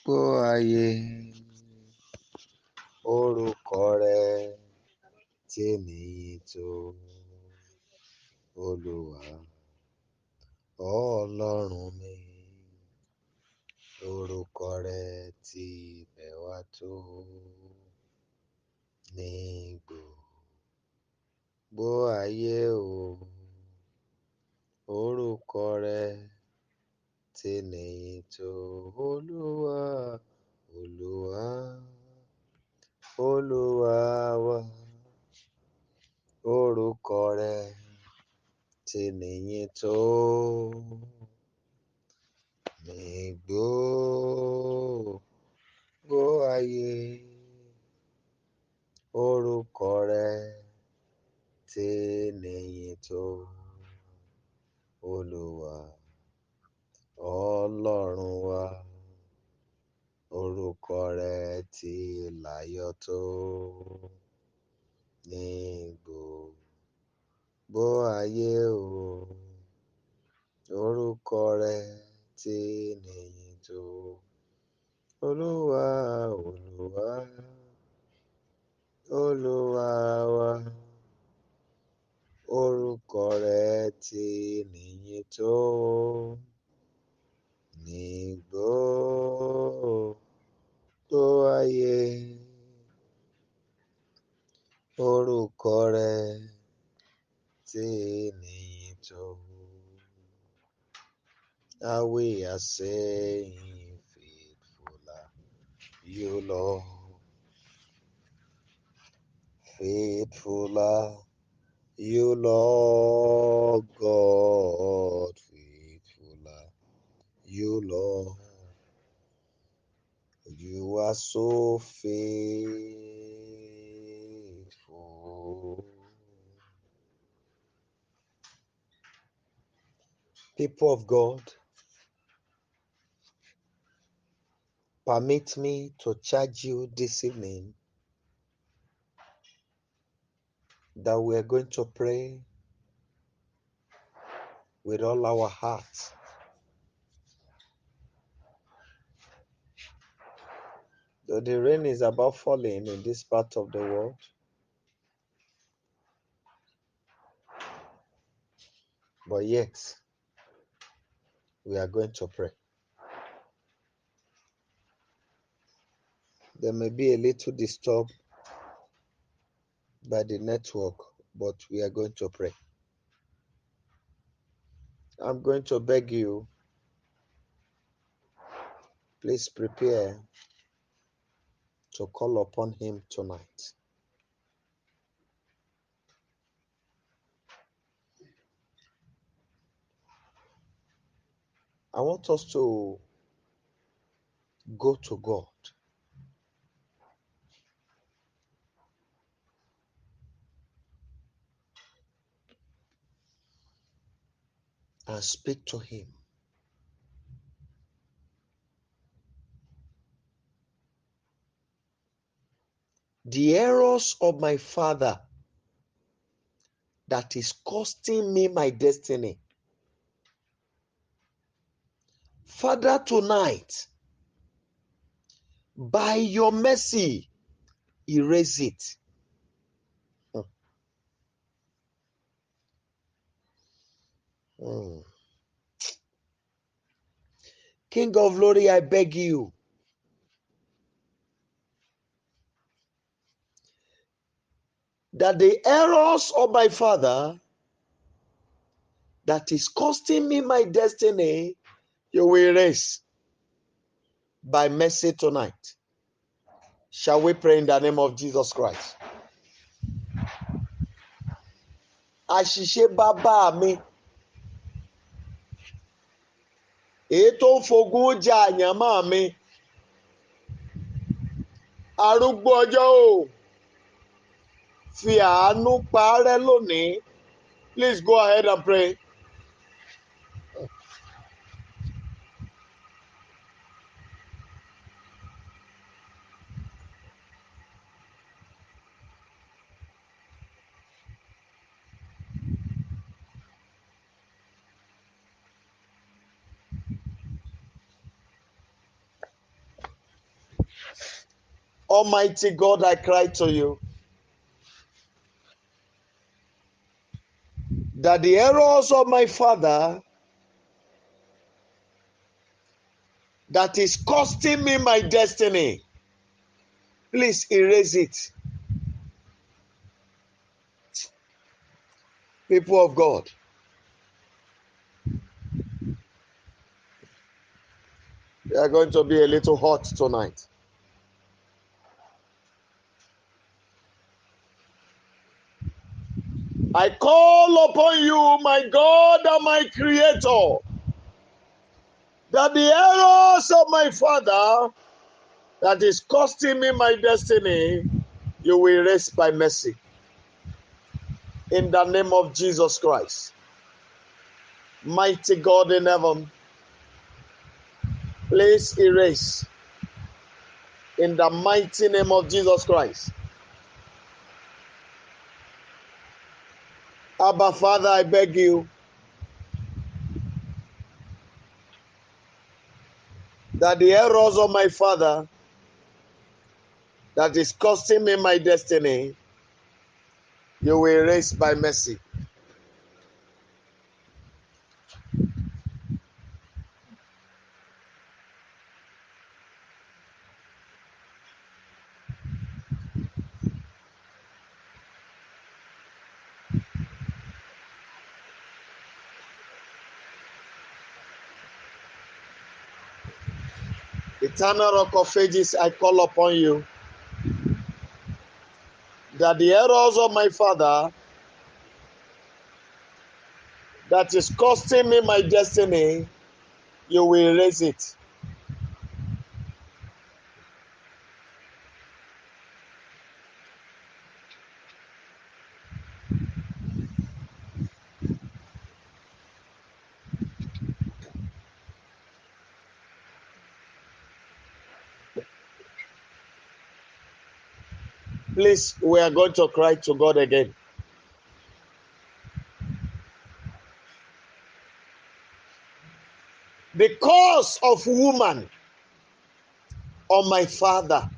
Gbogbo ayé, orúkọ rẹ̀ tí nìyí tó. Olúwa, Ọlọ́run mi, orúkọ rẹ̀ tí bẹ̀ wá tó. Ní gbogbo ayé o, orúkọ rẹ̀ tí nìyí tó. Olúwa, Olúwa, Olúwa wa, orúkọ rẹ̀ tí nìyí tó. Ní gbogbo ayé, orúkọ rẹ̀ tí nìyí tó. Olúwa, Ọlọ́run wa, orúkọ rẹ̀ tí láyọ̀ tó. Ní gbogbo ayé o, orúkọ rẹ̀ tí nìyí tó. Olúwa, Olúwa, Olúwa wa, orúkọ rẹ̀ tí nìyí tó. Ní gbogbo ayé, orúkọ rẹ̀ tí nìyí tó. And we are saying, faithful are you, Lord. Faithful are you, Lord God. Faithful are you, Lord. You are so faithful. People of God, permit me to charge you this evening that we are going to pray with all our hearts. Though the rain is about falling in this part of the world, but yet we are going to pray. There may be a little disturbed by the network, but we are going to pray. I'm going to beg you, please prepare to call upon him tonight. I want us to go to God. And speak to him. The errors of my father that is costing me my destiny. Father, tonight, by your mercy, erase it. King of glory, I beg you. That the errors of my father that is costing me my destiny, you will erase by mercy tonight. Shall we pray in the name of Jesus Christ? Àṣìṣe bàbá mi, èyí tó ń fogún ja àyànmọ́ mi, arúgbó ọjọ́ o, fi àánú parẹ́ lónìí. Please go ahead and pray. Almighty God, I cry to you that the errors of my father that is costing me my destiny, please erase it. People of God, we are going to be a little hot tonight. I call upon you, my God and my Creator, that the errors of my father that is costing me my destiny, you will erase by mercy. In the name of Jesus Christ. Mighty God in heaven, please erase. In the mighty name of Jesus Christ. Abba, Father, I beg you that the errors of my father that is costing me my destiny, you will erase by mercy. Eternal Rock of Ages, I call upon you that the errors of my father that is costing me my destiny, you will erase it. Please, we are going to cry to God again. The curse of woman on my father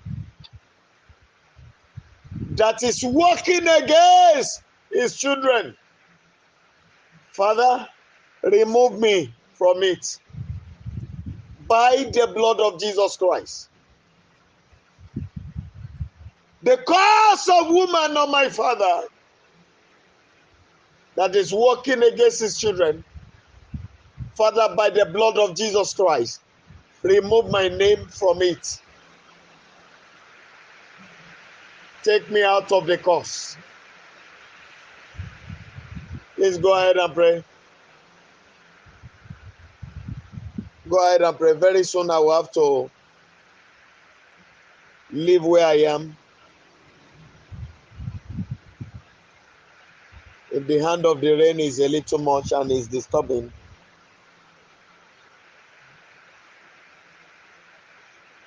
that is working against his children, Father, remove me from it by the blood of Jesus Christ. The curse of woman on my father that is working against his children, Father, by the blood of Jesus Christ, remove my name from it. Take me out of the curse. Please go ahead and pray. Go ahead and pray. Very soon I will have to leave where I am. If the hand of the rain is a little much and is disturbing,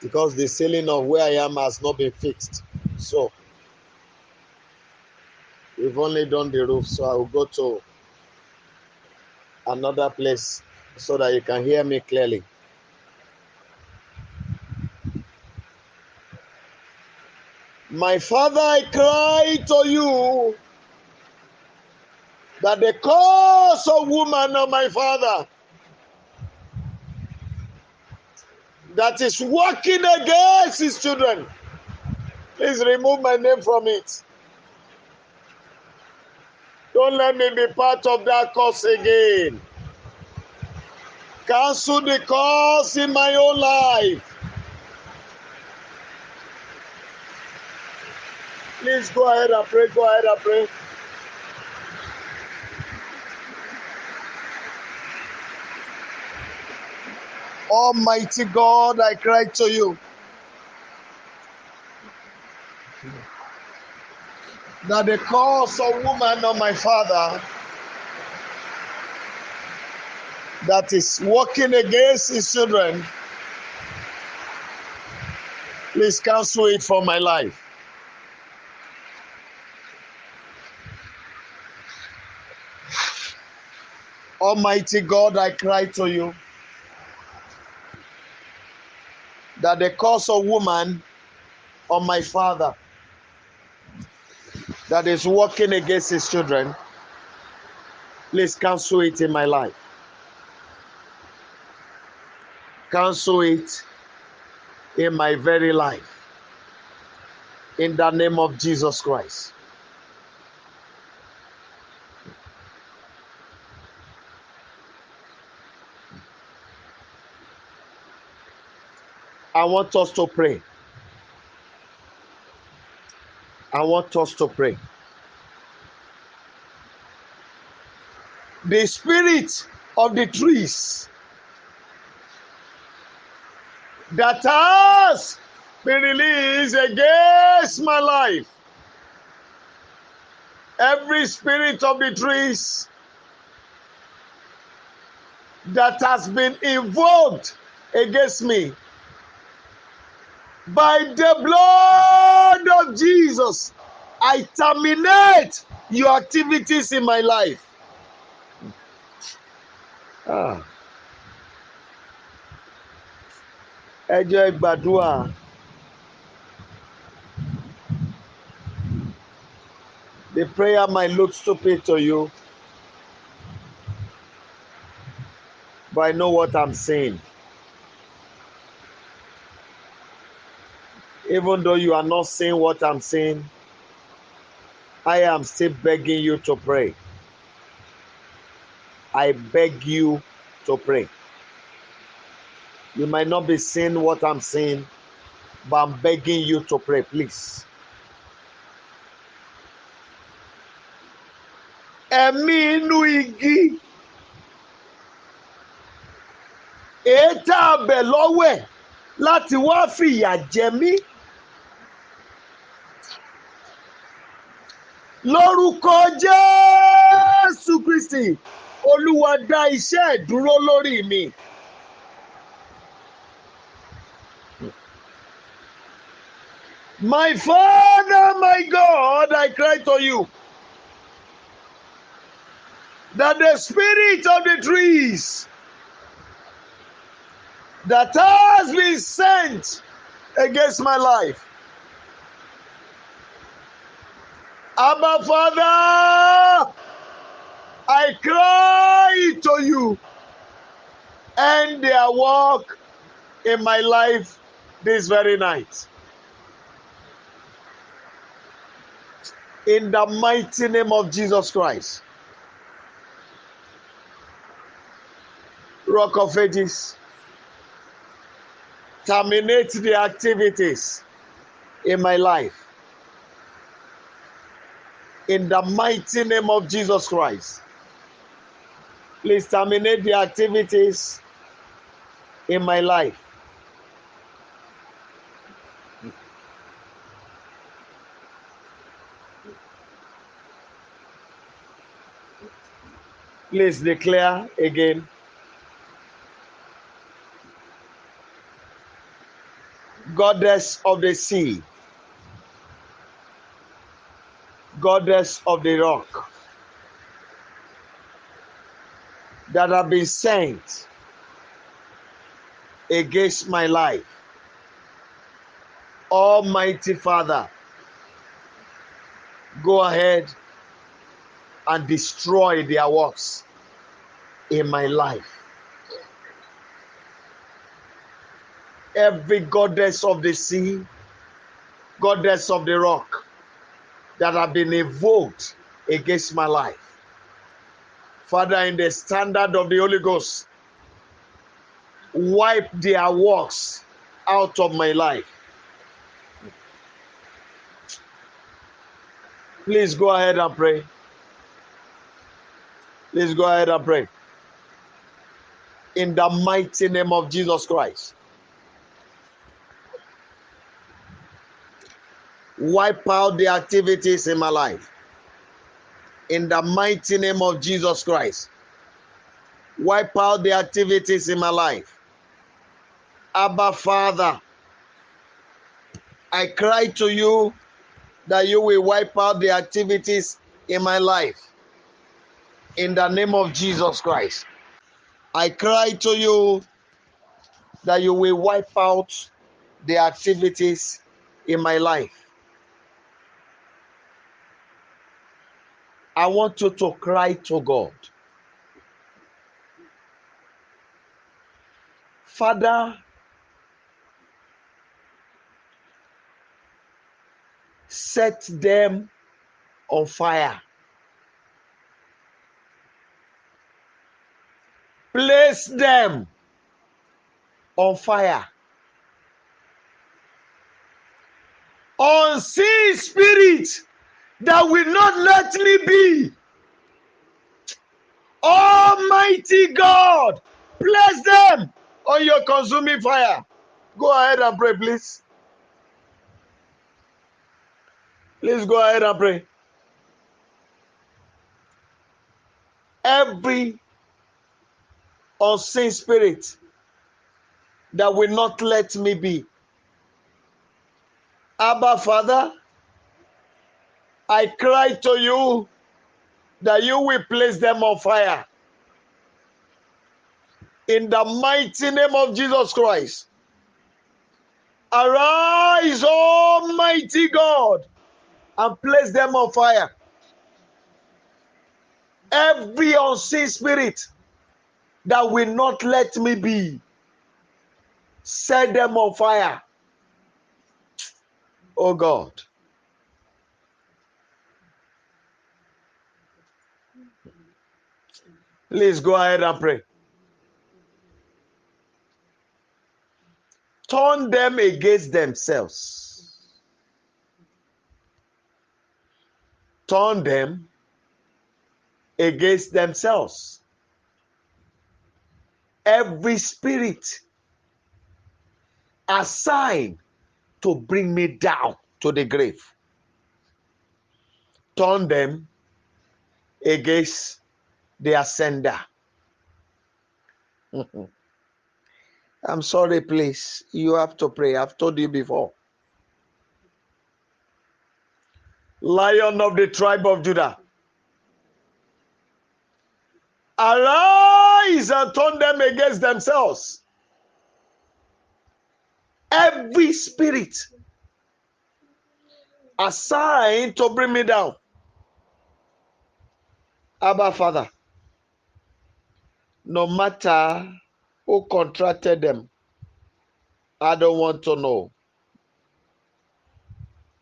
because the ceiling of where I am has not been fixed. So we've only done the roof, so I will go to another place so that you can hear me clearly. My Father, I cry to you that the curse of woman of my father that is working against his children, please remove my name from it. Don't let me be part of that curse again. Cancel the curse in my own life. Please go ahead and pray. Go ahead and pray. Almighty God, I cry to you that the curse of woman of my father that is working against his children, please cancel it for my life. Almighty God, I cry to you that the curse of woman of my father that is working against his children, please cancel it in my life. Cancel it in my very life. In the name of Jesus Christ. I want us to pray. I want us to pray. The spirit of the trees that has been released against my life. Every spirit of the trees that has been invoked against me, by the blood of Jesus, I terminate your activities in my life. Ah. Ẹ jọ̀ọ́, ẹ gbàdúrà. The prayer might look stupid to you, but I know what I'm saying. Even though you are not saying what I'm saying, I am still begging you to pray. I beg you to pray. You might not be seeing what I'm saying, but I'm begging you to pray, please. Ẹ̀mí inú igi èyí tá a bẹ̀ lọ́wẹ̀ láti wá fìyà jẹ mí. Lórúkọ Jésù Kristi, Olúwa, dá iṣẹ́ ẹ̀ dúró lórí mi. My Father, my God, I cry to you that the spirit of the trees that has been sent against my life, Abba Father, I cry to you, end their work in my life this very night. In the mighty name of Jesus Christ. Rock of Ages, terminate the activities in my life. In the mighty name of Jesus Christ. Please terminate the activities in my life. Please declare again. Goddess of the sea, goddess of the rock, that have been sent against my life. Almighty Father, go ahead and destroy their works in my life. Every goddess of the sea, goddess of the rock that have been evoked against my life. Father, in the standard of the Holy Ghost, wipe their works out of my life. Please go ahead and pray. Please go ahead and pray. In the mighty name of Jesus Christ. Wipe out the activities in my life. In the mighty name of Jesus Christ. Wipe out the activities in my life. Abba Father, I cry to you that you will wipe out the activities in my life. In the name of Jesus Christ. I cry to you that you will wipe out the activities in my life. I want you to cry to God. Father, set them on fire. Place them on fire. Unseen spirit that will not let me be. Almighty God, place them on your consuming fire. Go ahead and pray, please. Please go ahead and pray. Every unseen spirit that will not let me be. Abba, Father, I cry to you that you will place them on fire. In the mighty name of Jesus Christ. Arise, Almighty God, and place them on fire. Every unseen spirit that will not let me be, set them on fire. Oh God. Please go ahead and pray. Turn them against themselves. Turn them against themselves. Every spirit assigned to bring me down to the grave, turn them against their sender. I'm sorry, please. You have to pray. I've told you before. Lion of the tribe of Judah, arise and turn them against themselves. Every spirit assigned to bring me down. Abba, Father, no matter who contracted them, I don't want to know.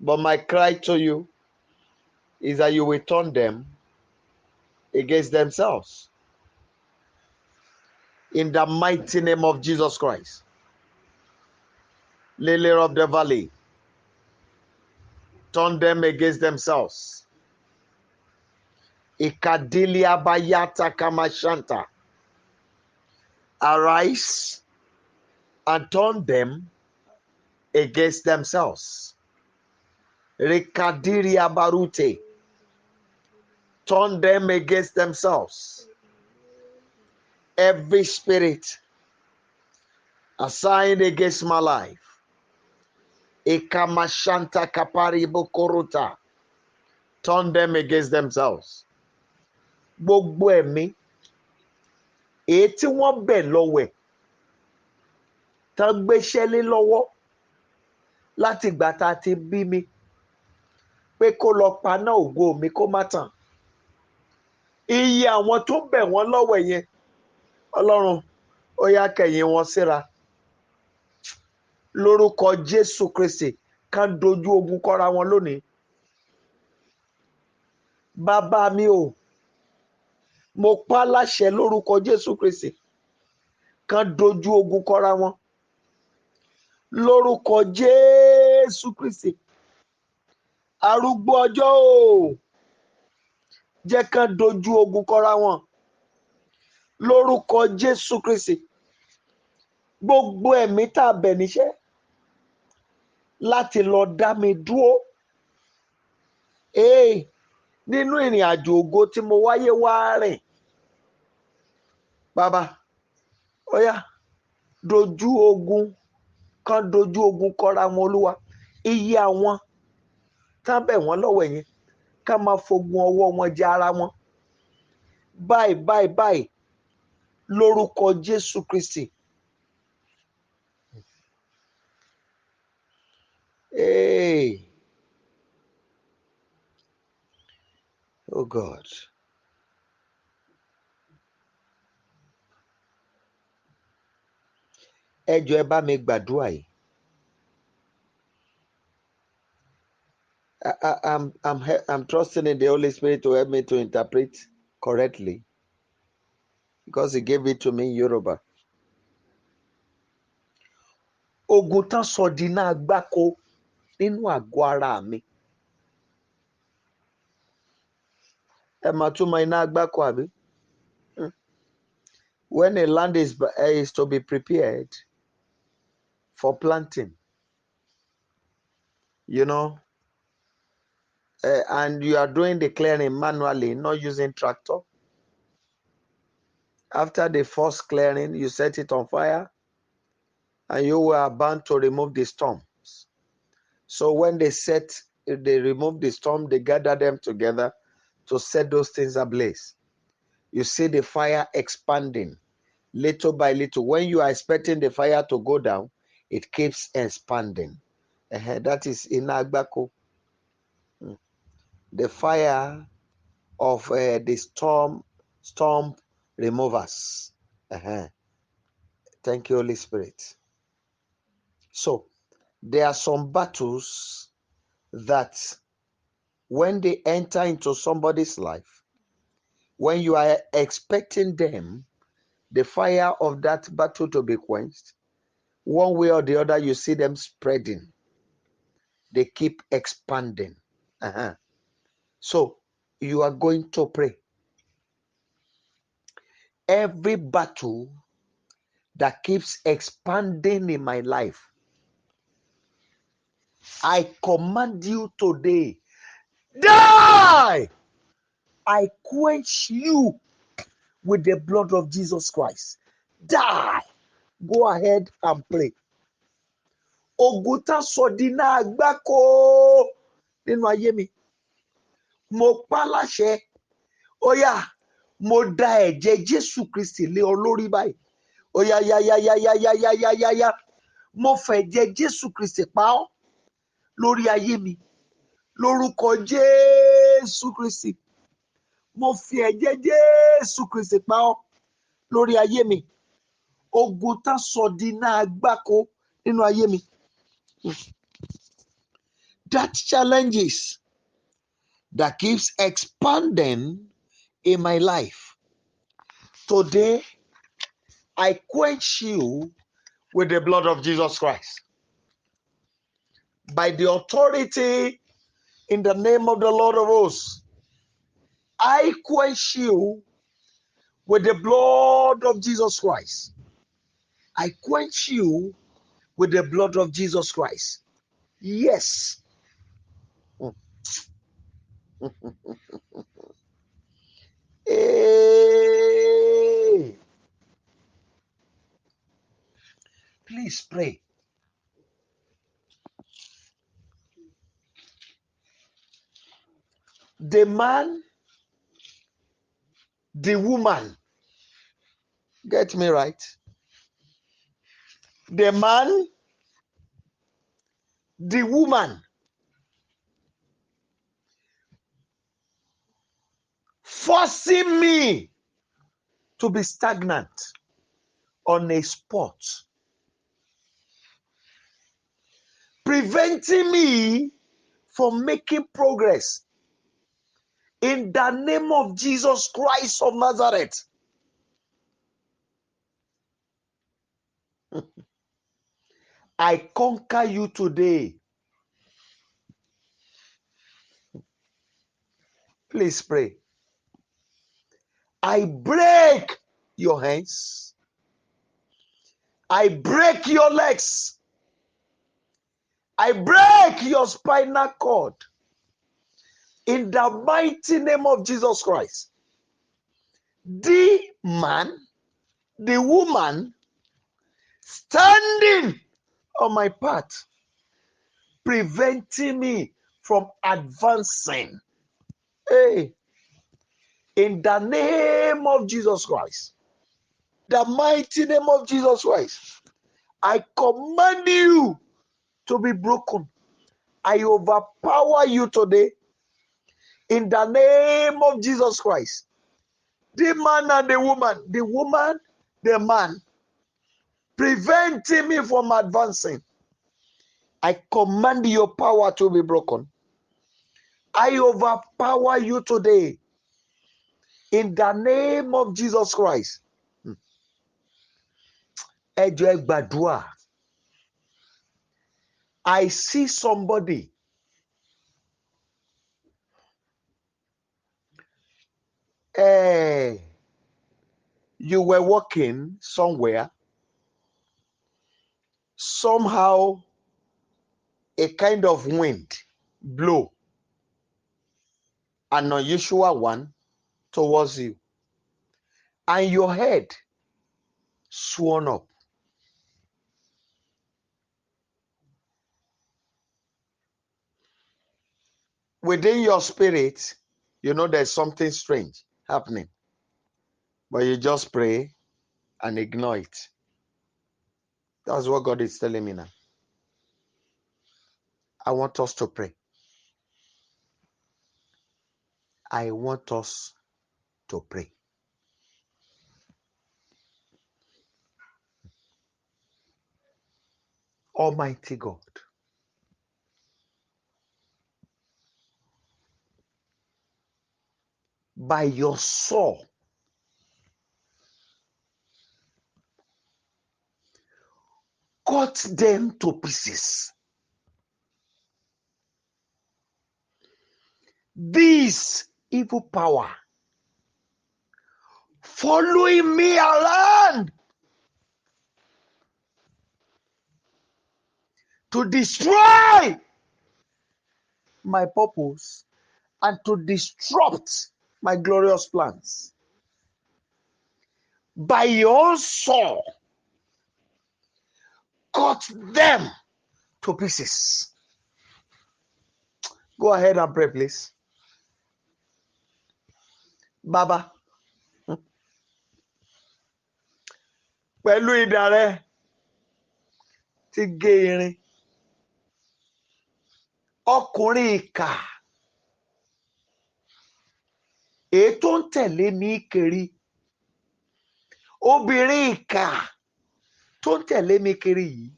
But my cry to you is that you will turn them against themselves. In the mighty name of Jesus Christ. Lily of the valley, turn them against themselves. Ikadilia bayata kamashanta. Arise and turn them against themselves. Rekadiria barute. Turn them against themselves. Every spirit assigned against my life. Ekamashanta kapari bokoruta. Turn them against themselves. Gbogbo ẹ̀mí èyí tí wọ́n bẹ̀ lọ́wẹ̀ tán gbéṣẹ́ lé lọ́wọ́ láti ìgbà tá a ti bí mi pé kó lọ paná ògo mi kó má tàn. Iye àwọn tó bẹ̀ wọ́n lọ́wẹ̀ yẹn, Ọlọ́run ó yá kẹ̀yìn wọn síra. Lórúkọ Jésù Kristi, kán dojú ogun kọra wọn lónìí. Bàbá mi o, mo pa láṣẹ lórúkọ Jésù Kristi, kán dojú ogun kọra wọn. Lórúkọ Jésù Kristi, arúgbó ọjọ́ o, jẹ́ kán dojú ogun kọra wọn. Lórúkọ Jésù Kristi, gbogbo ẹ̀mí tá a bẹ̀ níṣẹ́ láti lọ dá mi dúró. Ee, nínú ìrìn àjò ògo tí mo wáyé wá rìn. Bàbá, ó yá, dojú ogun kán dojú ogun kọra wọn Olúwa. Iye àwọn tá bẹ̀ wọ́n lọ́wọ́ yẹn ká máa fogun ọwọ́ wọn jẹ ara wọn. Báyìí báyìí báyìí lórúkọ Jésù Kristi. Oh God. Ẹ jọ̀ọ́, ẹ bá mi gbàdúrà yìí. I'm trusting in the Holy Spirit to help me to interpret correctly because He gave it to me in Yoruba. Ogun tán sọ di iná agbáko nínú àgọ́ ara mi. Ẹ máa túmọ̀ iná agbáko àbí? When a land is to be prepared for planting, and you are doing the clearing manually, not using tractor. After the first clearing, you set it on fire and you were bound to remove the stumps. So when they remove the stump, they gather them together to set those things ablaze. You see the fire expanding little by little. When you are expecting the fire to go down, it keeps expanding. That is iná agbáko. The fire of the storm removers. Thank you, Holy Spirit. So there are some battles that when they enter into somebody's life, when you are expecting them, the fire of that battle to be quenched, one way or the other, you see them spreading. They keep expanding. So you are going to pray. Every battle that keeps expanding in my life, I command you today, die! I quench you with the blood of Jesus Christ. Die! Go ahead and pray. Ogun tá sọ di iná agbáko nínú ayé mi. Mo pa láṣẹ. Ó yá, mo da ẹ̀jẹ̀ Jésù Kristi lé ọ lórí báyìí. Ó yá, yá, yá, yá, yá, yá, yá, yá, yá, yá. Mo fẹ̀jẹ̀ Jésù Kristi pa ọ́ lórí ayé mi. Lórúkọ Jésù Kristi. Mo fi ẹ̀jẹ̀ Jésù Kristi pa ọ́ lórí ayé mi. Ogun tá sọ di iná agbáko nínú ayé mi. That challenges that keeps expanding in my life. Today, I quench you with the blood of Jesus Christ. By the authority in the name of the Lord of hosts, I quench you with the blood of Jesus Christ. I quench you with the blood of Jesus Christ. Yes. Hey. Please pray. The man, the woman, get me right. The man, the woman, forcing me to be stagnant on a spot, preventing me from making progress. In the name of Jesus Christ of Nazareth, I conquer you today. Please pray. I break your hands. I break your legs. I break your spinal cord. In the mighty name of Jesus Christ. The man, the woman standing on my path, preventing me from advancing. Hey, in the name of Jesus Christ, the mighty name of Jesus Christ, I command you to be broken. I overpower you today. In the name of Jesus Christ. The man and the woman, the man, preventing me from advancing. I command your power to be broken. I overpower you today. In the name of Jesus Christ. Ẹ jọ̀ọ́, ẹ gbàdúrà. I see somebody you were walking somewhere. Somehow, a kind of wind blow, an unusual one, towards you, and your head swung up. Within your spirit, you know there's something strange happening, but you just pray and ignore it. That's what God is telling me now. I want us to pray. I want us to pray. Almighty God, by your saw, cut them to pieces. This evil power following me around to destroy my purpose and to disrupt my glorious plans. By your saw, cut them to pieces. Go ahead and pray, please. Baba, pẹ̀lú idà rẹ tí gé irin, ọkùnrin ìkà, èyí tó ń tẹ̀lé mi kiri, obìnrin ìkà tó ń tẹ̀lé mi kiri yìí.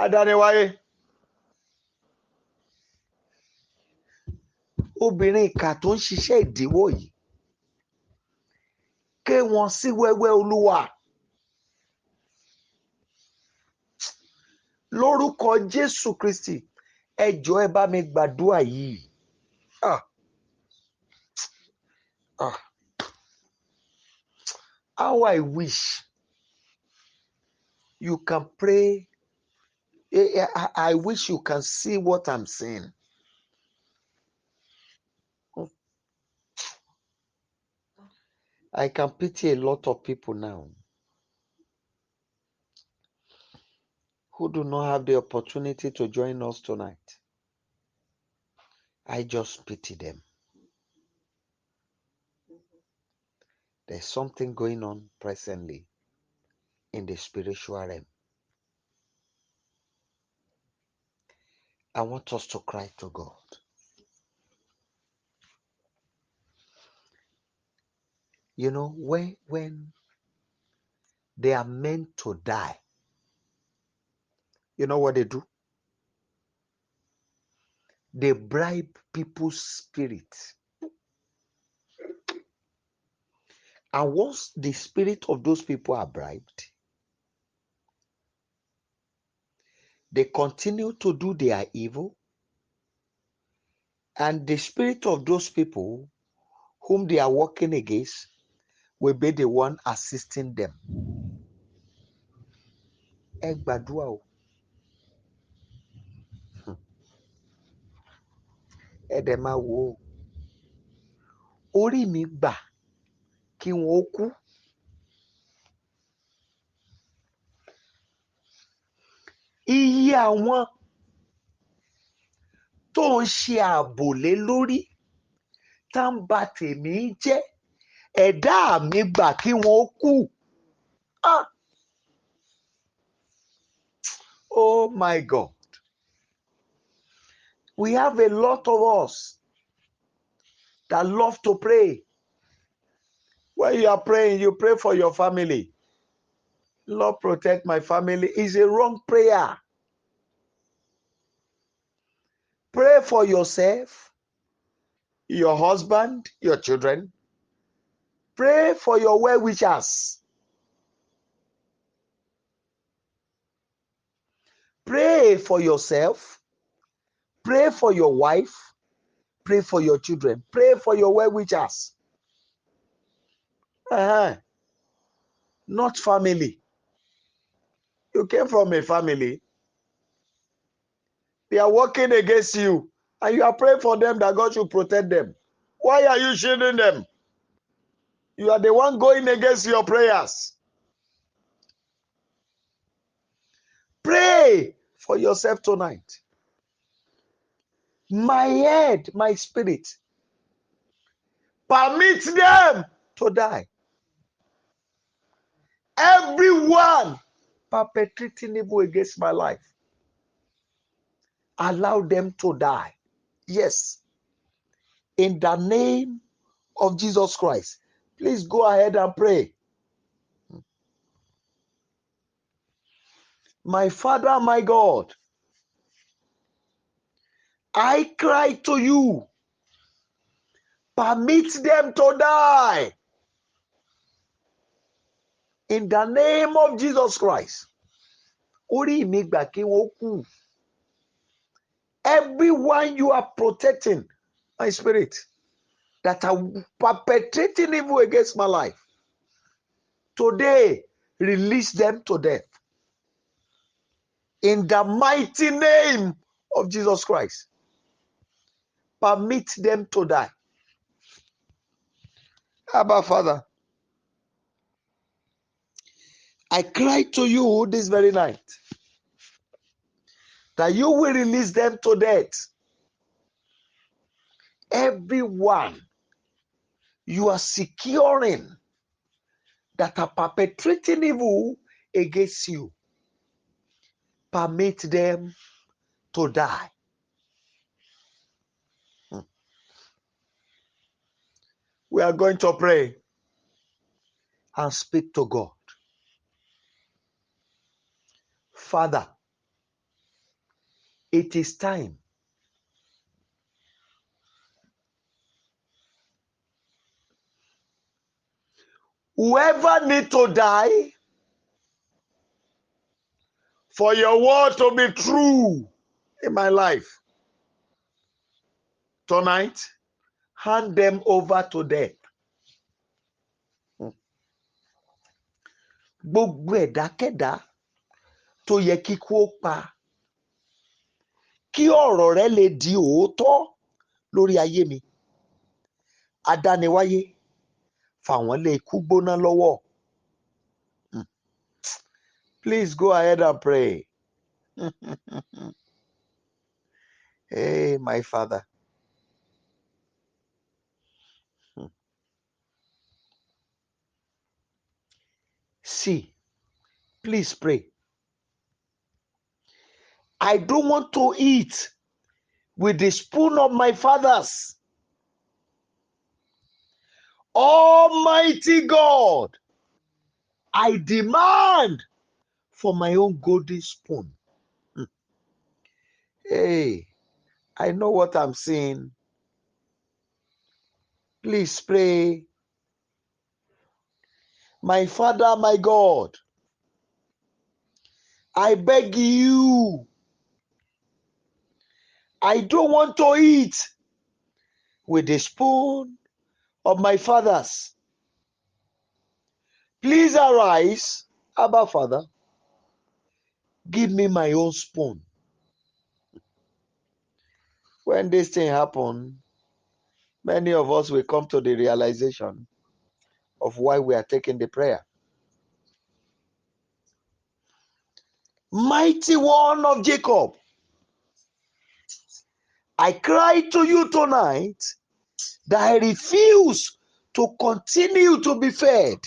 Adániwáyé. Obìnrin ìkà tó ń ṣiṣẹ́ ìdíwọ́ yìí. Ké wọn sí wẹ́wẹ́, Olúwa. Lórúkọ Jésù Kristi, ẹ jọ̀ọ́, ẹ bá mi gbàdúrà yìí. Ah. Ah. How I wish you can pray. I wish you can see what I'm saying. I can pity a lot of people now who do not have the opportunity to join us tonight. I just pity them. There's something going on presently in the spiritual realm. I want us to cry to God. When they are meant to die, you know what they do? They bribe people's spirit. And once the spirit of those people are bribed, they continue to do their evil, and the spirit of those people whom they are working against will be the one assisting them. Ẹ gbàdúrà o. Ẹ dẹ̀ máa wò ó. Orí mi gbà kí wọn ó kú. Iye àwọn tó ń ṣe ààbò lé lórí tá ń ba tèmi jẹ́, ẹ̀dá mi gbà kí wọn ó kú. Ah! Oh my God. We have a lot of us that love to pray. When you are praying, you pray for your family. "Lord, protect my family" is a wrong prayer. Pray for yourself, your husband, your children. Pray for your well wishers. Pray for yourself. Pray for your wife. Pray for your children. Pray for your well wishers. Not family. You came from a family. They are working against you, and you are praying for them that God should protect them. Why are you shielding them? You are the one going against your prayers. Pray for yourself tonight. My head, my spirit, permit them to die. Everyone perpetrating evil against my life, allow them to die. Yes. In the name of Jesus Christ. Please go ahead and pray. My Father, my God, I cry to you. Permit them to die. In the name of Jesus Christ. Orí mi gbà kí wọ́n kú. Everyone you are protecting, my spirit, that are perpetrating evil against my life, today, release them to death. In the mighty name of Jesus Christ, permit them to die. Abba, Father, I cry to you this very night that you will release them to death. Everyone you are securing that are perpetrating evil against you, permit them to die. We are going to pray and speak to God. Father, it is time. Whoever need to die for your word to be true in my life, tonight, hand them over to death. Gbogbo ẹ̀dákẹ́dá tó yẹ kíkú ó pa kí ọ̀rọ̀ rẹ lè di òótọ́ lórí ayé mi. Adániwáyé fà wọ́n lé ikú gbóná lọ́wọ́. Please go ahead and pray. Hey, my Father. See, please pray. I don't want to eat with the spoon of my fathers. Almighty God, I demand for my own golden spoon. Hey, I know what I'm saying. Please pray. My Father, my God, I beg you. I don't want to eat with the spoon of my fathers. Please arise, Abba Father. Give me my own spoon. When this thing happens, many of us will come to the realization of why we are taking the prayer. Mighty One of Jacob, I cry to you tonight that I refuse to continue to be fed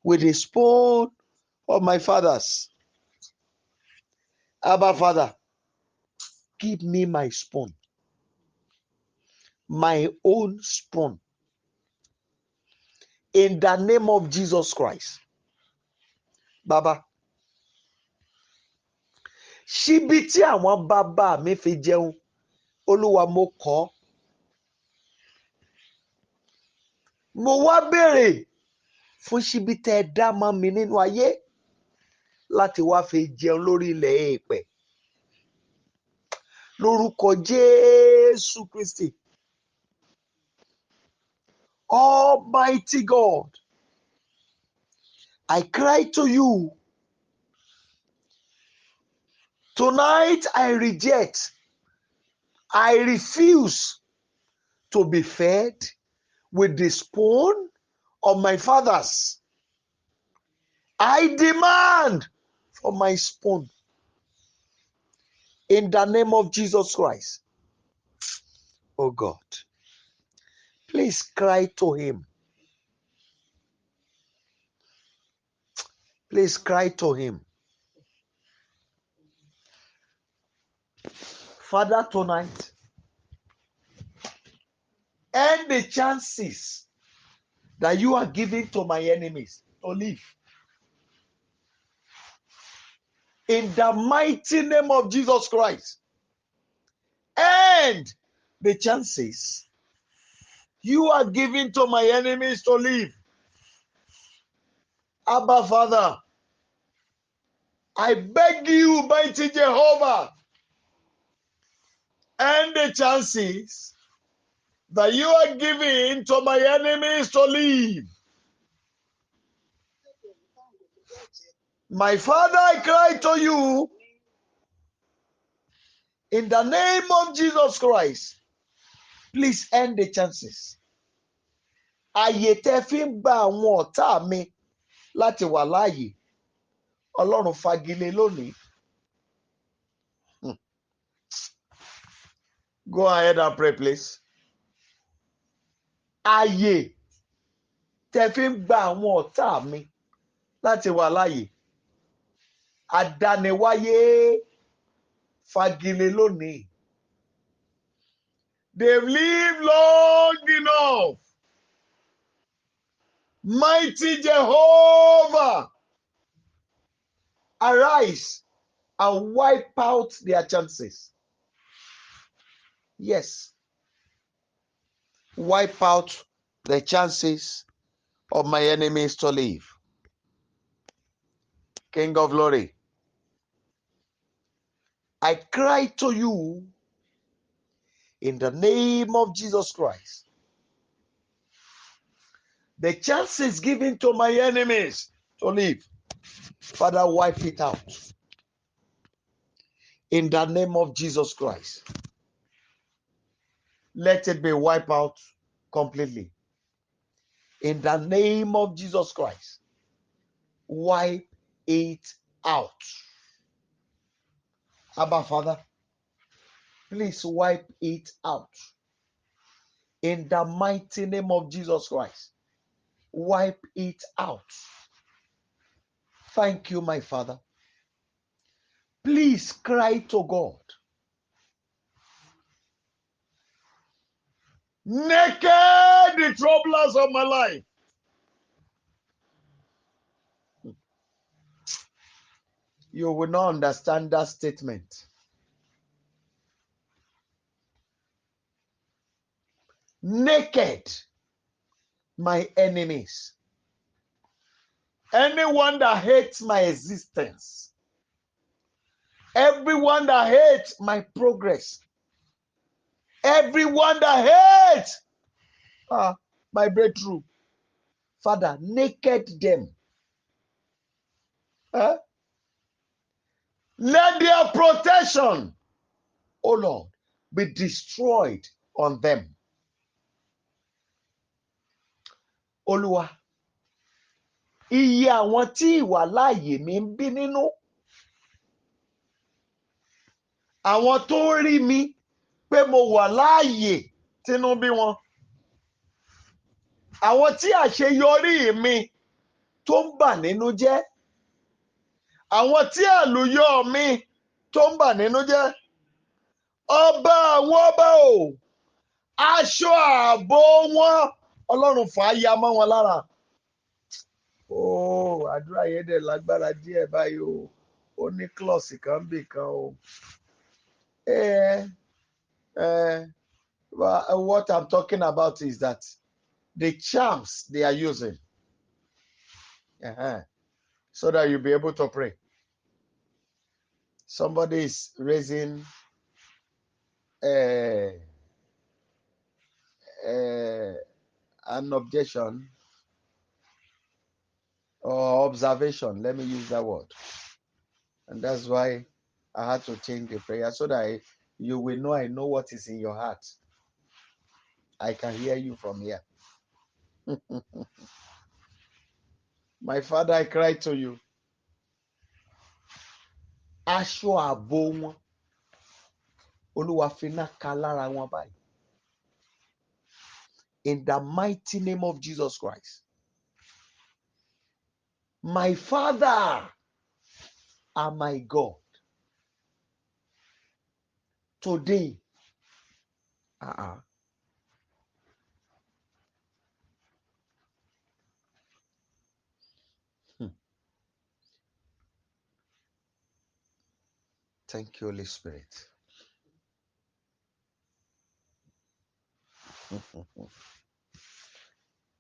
with the spoon of my fathers. Abba, Father, give me my spoon. My own spoon. In the name of Jesus Christ. Baba. Ṣíbí tí àwọn bàbá mi fi jẹun, Olúwa, mo kọ̀. Mo wá béèrè fún ṣíbí tẹ́ ẹ dá mọ́ mi nínú ayé láti wá fi jẹun lórí ilẹ̀ èèpẹ̀. Lórúkọ Jésù Kristi. Almighty God, I cry to you. Tonight I reject, I refuse to be fed with the spoon of my fathers. I demand for my spoon. In the name of Jesus Christ. Oh God. Please cry to him. Please cry to him. Father, tonight, end the chances that you are giving to my enemies to live. In the mighty name of Jesus Christ, end the chances you are giving to my enemies to live. Abba, Father, I beg you, mighty Jehovah, end the chances that you are giving to my enemies to live. My Father, I cry to you in the name of Jesus Christ. Please end the chances. Àyè tẹ́ fi ń gba àwọn ọ̀tá mi láti wà láàyè. Ọlọ́run, fagilé lónìí. Go ahead and pray, please. Àyè tẹ́ fi ń gba àwọn ọ̀tá mi láti wà láàyè. Àdániwáyé, fagilé lónìí. They've lived long enough. Mighty Jehovah, arise and wipe out their chances. Yes. Wipe out the chances of my enemies to live. King of glory, I cry to you in the name of Jesus Christ. The chances given to my enemies to live, Father, wipe it out. In the name of Jesus Christ. Let it be wiped out completely. In the name of Jesus Christ. Wipe it out. Abba, Father, please wipe it out. In the mighty name of Jesus Christ. Wipe it out. Thank you, my Father. Please cry to God. Naked the troublers of my life. You will not understand that statement. Naked my enemies. Anyone that hates my existence, everyone that hates my progress, everyone that hates my breakthrough, Father, naked them. Huh? Let their protection, oh Lord, be destroyed on them. Olúwa, iye àwọn tí ìwà láàyè mi ń bí nínú, àwọn tó ń rí mi pé mo wà láàyè tínú bí wọn, àwọn tí àṣeyọrí mi tó ń bà nínú jẹ́, àwọn tí àlùyọ mi tó ń bà nínú jẹ́, ọba àwọn ọba o, Aṣọ ààbò wọn, Ọlọ́run fà á ya mọ́ wọn lára. Oh, àdúrà yẹn dẹ̀ lágbára díẹ̀ báyìí o. Ó ní clause kan bì kan o. Well, what I'm talking about is that the charms they are using, so that you'll be able to pray. Somebody is raising an objection or observation. Let me use that word. And that's why I had to change the prayer so that you will know I know what is in your heart. I can hear you from here. My father, I cry to you. Aṣọ ààbò wọn, Olúwa finá ka lára wọn báyìí. In the mighty name of Jesus Christ. My father and my God. Today, uh-uh. Thank you, Holy Spirit.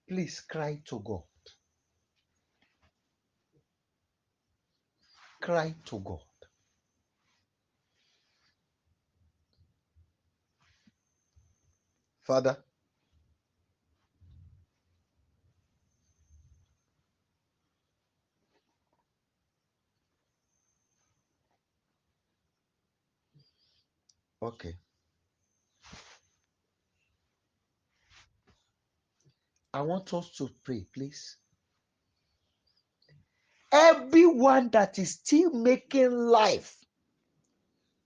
Please cry to God. Cry to God. Father, okay. I want us to pray, please. Everyone that is still making life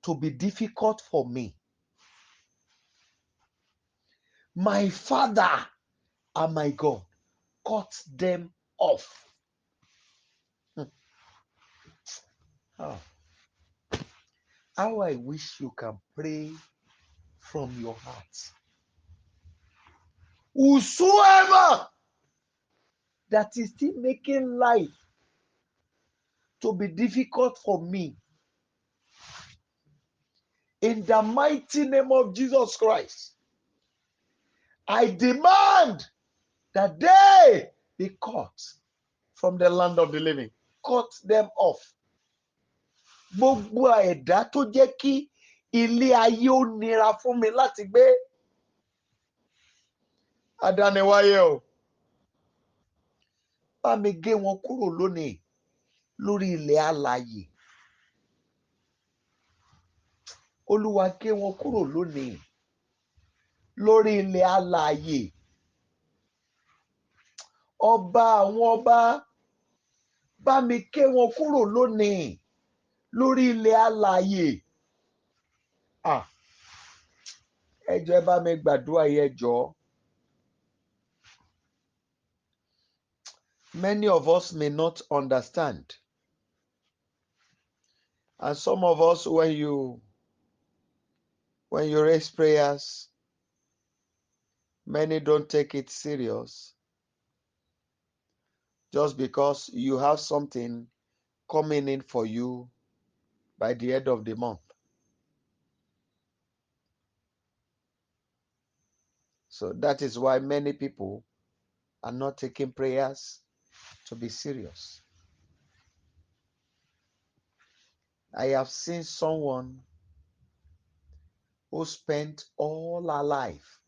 to be difficult for me, my Father and my God, cut them off. Oh. How I wish you can pray from your heart. Whosoever that is still making life to be difficult for me, in the mighty name of Jesus Christ, I demand that they be cut from the land of the living. Cut them off. Gbogbo ẹ̀dá tó jẹ́ kí ilé ayé ó nira fún mi láti gbé. Adániwáyé o. Bá mi gé wọn kúrò lónìí lórí ilẹ̀ alààyè. Olúwa gé wọn kúrò lónìí lórí ilẹ̀ alààyè. Ọba àwọn ọba bá mi ké wọn kúrò lónìí lórí ilẹ̀ alààyè. Ah, ẹ jọ̀ọ́ ẹ bá mi gbàdúrà yìí, ẹ jọ̀ọ́. Many of us may not understand. And some of us, when you raise prayers, many don't take it serious. Just because you have something coming in for you by the end of the month. So that is why many people are not taking prayers to be serious. I have seen someone who spent all her life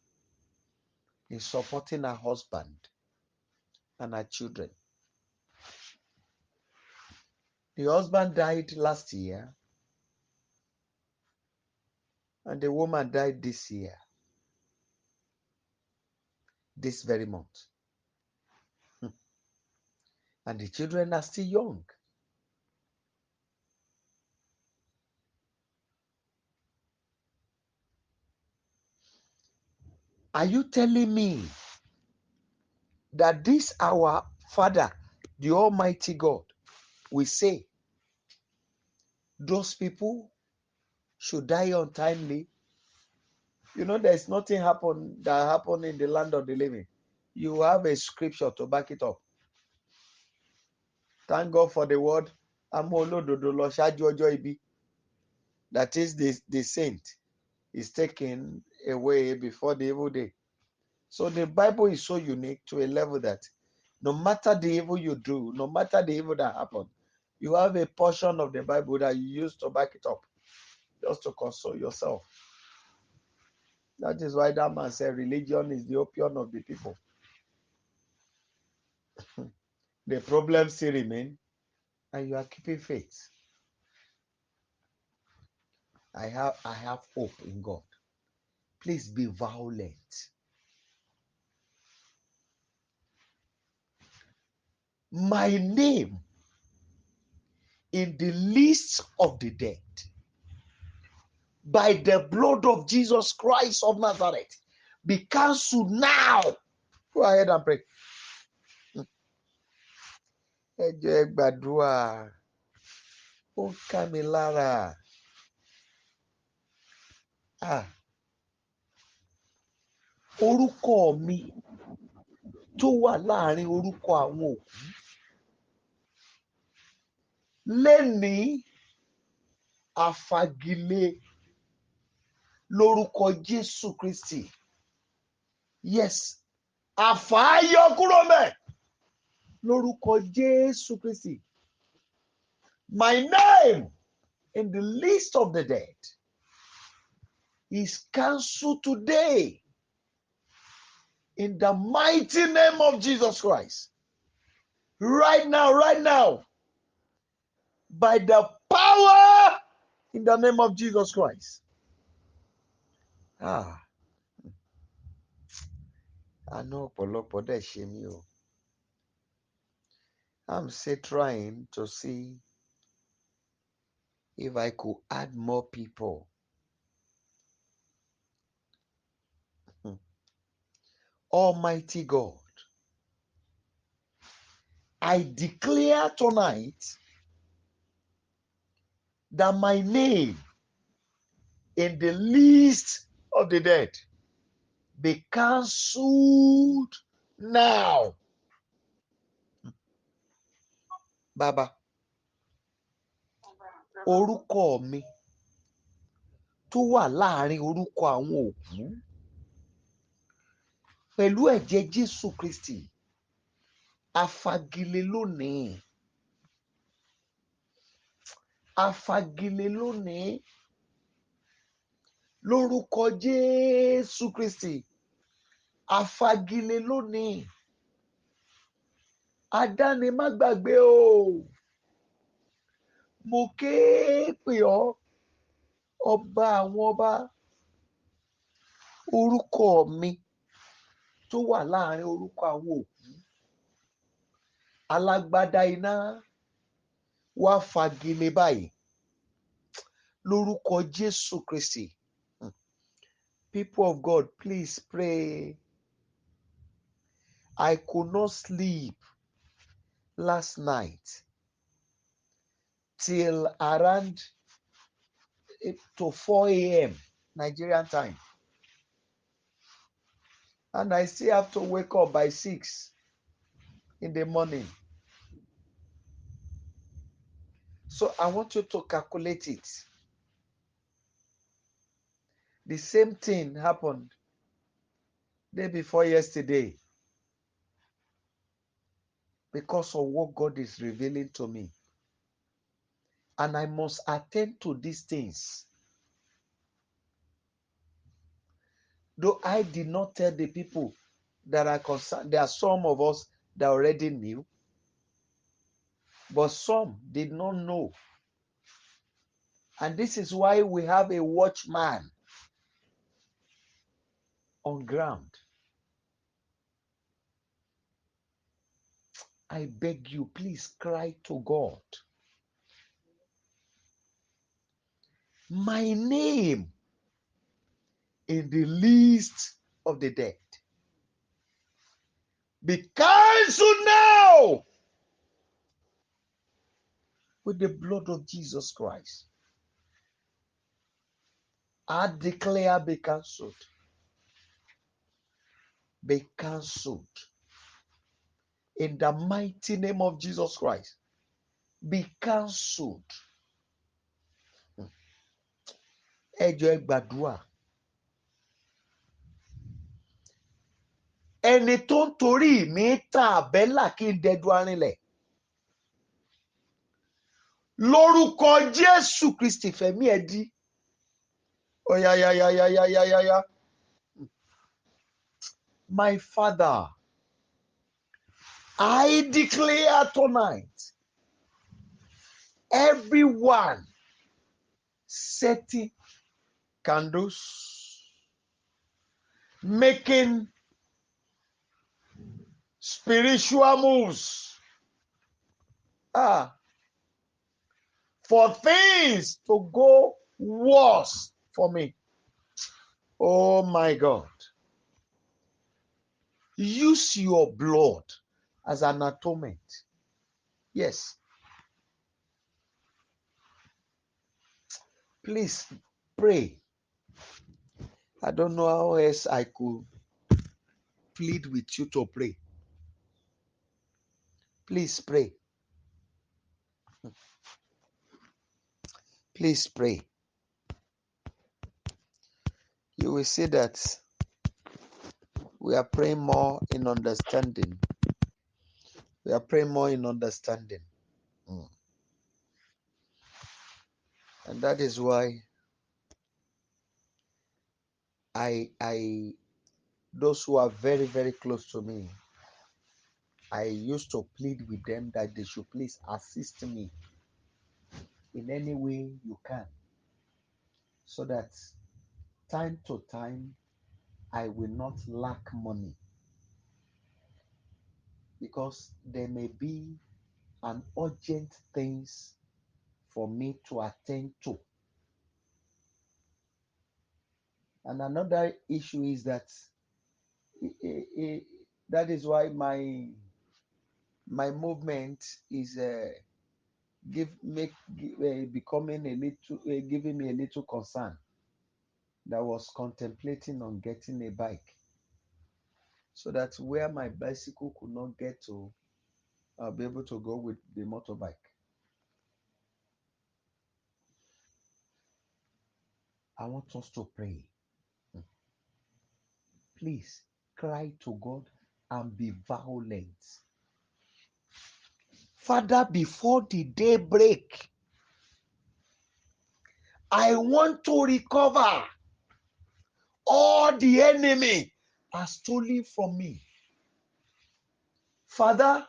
in supporting her husband and her children. The husband died last year, and the woman died this year, this very month. And the children are still young. Are you telling me that this our Father, the Almighty God, will say those people should die untimely? You know, there's nothing happen that happened in the land of the living. You have a scripture to back it up. Thank God for the word "A mú olódodo lọ ṣáájú ọjọ́ ibi." That is, the saint is taken away before the evil day. So the Bible is so unique to a level that no matter the evil you do, no matter the evil that happened, you have a portion of the Bible that you use to back it up, just to console yourself. That is why that man said religion is the opium of the people. The problem still remain, and you are keeping faith. I have hope in God. Please be violent. My name in the list of the dead, by the blood of Jesus Christ of Nazareth, be cancelled now. Go ahead and pray. Ẹ jọ̀ọ́, ẹ gbàdúrà. Ó ń ká mi lára. Ah. Orúkọ mi tó wà láàrin orúkọ àwọn òkú lénìí, a fagilé lórúkọ Jésù Kristi. Yes, a fà á yọ kúrò ńbẹ̀ lórúkọ Jésù Kristi. My name in the list of the dead is cancelled today in the mighty name of Jesus Christ. Right now, right now, by the power in the name of Jesus Christ. Ah, àánú ọ̀pọ̀lọpọ̀ dẹ̀ ṣe mí o. I'm still trying to see if I could add more people. Almighty God, I declare tonight that my name in the list of the dead be cancelled now. Bàbá, orúkọ mi tó wà láàrin orúkọ àwọn òkú, pẹ̀lú ẹ̀jẹ̀ Jésù Kristi, a fagilé lónìí. A fagilé lónìí lórúkọ Jésù Kristi. A fagilé lónìí. Adáni má gbàgbé o. Mo ké pè ọ́, ọba àwọn ọba. Orúkọ mi tó wà láàrin orúkọ àwọn òkú, alágbádá iná, wá fagilé báyìí lórúkọ Jésù Kristi. People of God, please pray. I could not sleep last night till around to 4 a.m. Nigerian time. And I still have to wake up by 6 in the morning. So I want you to calculate it. The same thing happened day before yesterday because of what God is revealing to me. And I must attend to these things. Though I did not tell the people that are concerned, there are some of us that already knew, but some did not know. And this is why we have a watchman on ground. I beg you, please cry to God. My name in the list of the dead be cancelled now with the blood of Jesus Christ. I declare, be cancelled. Be cancelled. In the mighty name of Jesus Christ, be cancelled. Ẹ jọ̀ọ́, ẹ gbàdúrà. Ẹni tó ń torí mi ta àbẹ́là kí n dẹdun arinlẹ̀. Lórúkọ Jésù Kristi, fẹ̀mí ẹ̀ dí. Oya ya ya ya ya ya ya ya. My Father, I declare tonight, everyone setting candles, making spiritual moves, for things to go worse for me. Oh my God. Use your blood as an atonement. Yes. Please pray. I don't know how else I could plead with you to pray. Please pray. Please pray. You will see that we are praying more in understanding. We are praying more in understanding. And that is why those who are very, very close to me, I used to plead with them that they should please assist me in any way you can, so that time to time I will not lack money, because there may be an urgent things for me to attend to. And another issue is that that is why my movement is give make becoming a little giving me a little concern. That was contemplating on getting a bike, so that where my bicycle could not get to, I'll be able to go with the motorbike. I want us to pray. Please cry to God and be violent. Father, before the day break, I want to recover all the enemy has stolen from me. Father,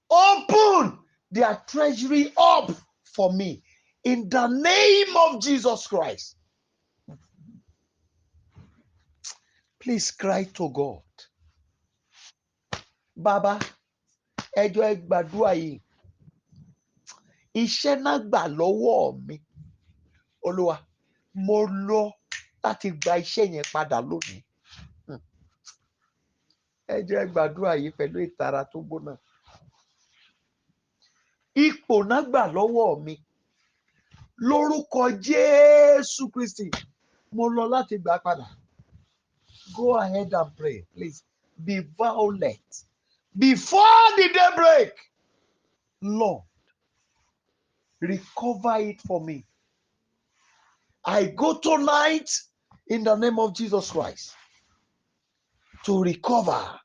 open their treasury up for me in the name of Jesus Christ. Please cry to God. Baba, ẹ jọ̀ọ́, ẹ gbàdúrà yìí. Iṣẹ́ náà gbà lọ́wọ́ mi. Olúwa, mo lọ láti gba iṣẹ́ yẹn padà lónìí. Ẹ jọ̀ọ́, ẹ gbàdúrà yìí pẹ̀lú ìtara tó gbóná. Ipò náà gbà lọ́wọ́ mi. Lórúkọ Jésù Kristi, mo lọ láti gbà padà. Go ahead and pray, please. Be violent. Before the daybreak, Lord, recover it for me. I go tonight in the name of Jesus Christ to recover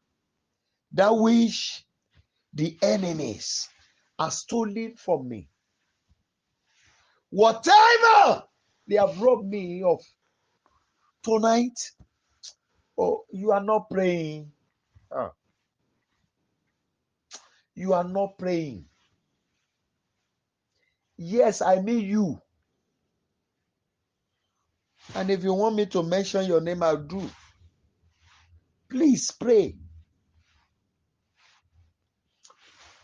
that which the enemies are stolen from me. Whatever they have robbed me of tonight, oh, you are not praying. Ah. You are not praying. Yes, I mean you. And if you want me to mention your name, I'll do. Please pray.